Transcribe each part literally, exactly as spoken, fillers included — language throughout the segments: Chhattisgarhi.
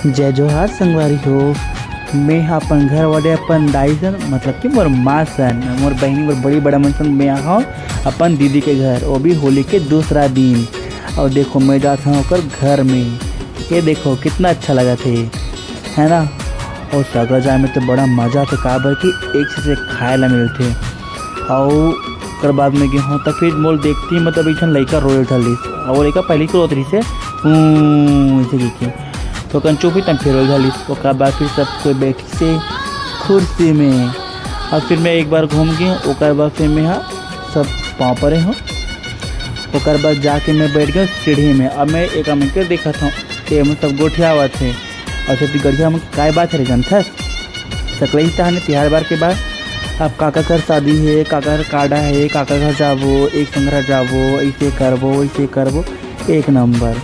जय जोहार संगवारी हो। मैं ह अपन घर वाले, अपन दाई सन, मतलब कि मोर माँ सन, मोर बहिनी, मोर बड़ी बड़ा मन सन, मैं आए हँव अपन दीदी के घर, वो भी होली के दूसरा दिन। अउ देखो, मैं जात हँव ओकर घर में। ये देखो, कितना अच्छा लगत हे, है ना? अउ सगा जाए में तो बड़ा मजा आथे, काबर कि एक चीज से खाए ला मिलथे। अउ ओकर बाद में गे हँव, त फिर मोर देखती, मतलब, एक झन लइका रोए धर लिस, अउ वो लइका पहली के रोत रहिस हे, "ऊँ", ऐसे कहिके। तो कन चुप ही तन फिर रोए धर लिस। ओकर बाद फिर सब कोई बैठिस हे कुर्सी में। अब फिर मैं एक बार घूम गे हँव, ओकर बाद फिर मैं ह सब पाँव परे हँव। ओकर बाद जाके मैं बैठ गे हँव सीढ़ी में। अब मैं एक मन के देखत हँव, ये मन सब गोठियावत हे। अउ छत्तीसगढ़िया मन के काय बात हे रे, जानथस? सकलई तिहार बार के बाद अब काका घर शादी हे, काका घर काड़ा हे, काका घर जाबो, एक संग घर जाबो, ऐसे करबो, वैसे करबो, एक नंबर।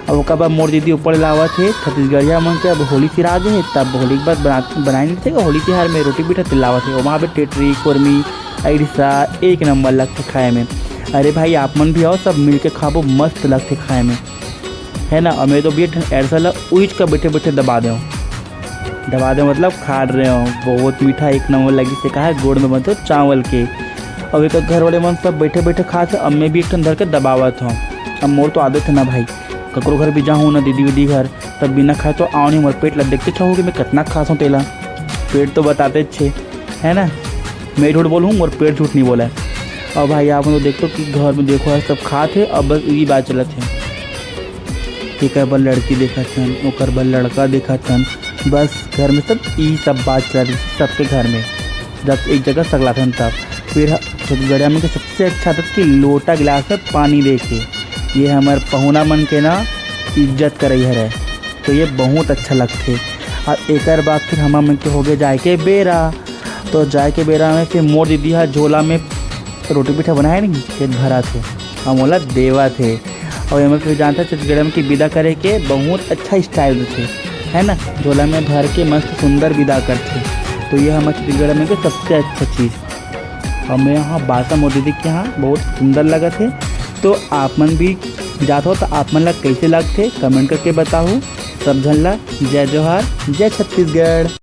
अब ओकर बाद मोर दीदी ऊपर लावत हे, छत्तीसगढ़िया मन के अब होली सिरा गे हे, तब होली के बाद बना-, बनाए नहीं थे, होली तिहार में रोटी पीठा तिलावत हे, वहाँ पे टेटरी, कोरमी, अइरसा, एक नंबर लगथे खाए में। अरे भाई, आप मन भी आओ, सब मिल के खाबो, मस्त लगथे खाए में, है ना? अउ मैं तो भैया अइरसा ला उहिच का बैठे बैठे दबा देव, दबा देव मतलब खा रहे हो, बहुत मीठा, एक नंबर लगिस हे, कहा गुड़ में बनथे चावल के। अब एक घर वाले मन सब बैठे बैठे खात हे, अब मैं भी एक ठन धर के दबावत हँव। अब मोर तो आदत हे ना भाई, ककरो घर भी जाहूँ ना दीदी वीदी घर, तब बिना खाए तो आव नहीं, मोर पेट ला देखते छहो कि मैं कितना खात हँव तेला, पेट तो बताते छे, है ना? मैं झूठ बोलूँ, मोर पेट झूठ नहीं बोला। अब भाई आप मन तो देखो कि घर में देखो है, सब खात हे, अब बस यही बात चलत हे, एकर बर लड़की देखत हन, ओकर बर लड़का देखत हन, बस घर में सब ई सब बात चल रही, सबके घर में। जब एक जगह सकलाथन तब फिर ह-, छत्तीसगढ़िया मन के सबसे अच्छा आदत कि लोटा गिलास में पानी दे के, ये हमर पहुना मन के ना इज्जत करई हरे, तो ये बहुत अच्छा लगथे। अब एकर बाद फिर हमर मन के होगे जाए के बेरा, तो जाए के बेरा में फिर मोर दीदी ह झोला में रोटी पीठा बनाए नहीं, पेट भरा थे, हम ओला देवा थे। और एमा फिर जानता छत्तीसगढ़ में कि विदा करे के बहुत अच्छा स्टाइल रथे, है ना? झोला में भर के मस्त सुंदर विदा करथे। तो ये हमर छत्तीसगढ़ में के सबसे अच्छा चीज़। और मैं यहाँ बासा मोर दीदी के यहाँ बहुत सुंदर लगत हे। तो आप मन भी जात हो तो आप मन ला कैसे लगथे, कमेंट करके बताहू। सब झन ला जय जोहार, जय छत्तीसगढ़।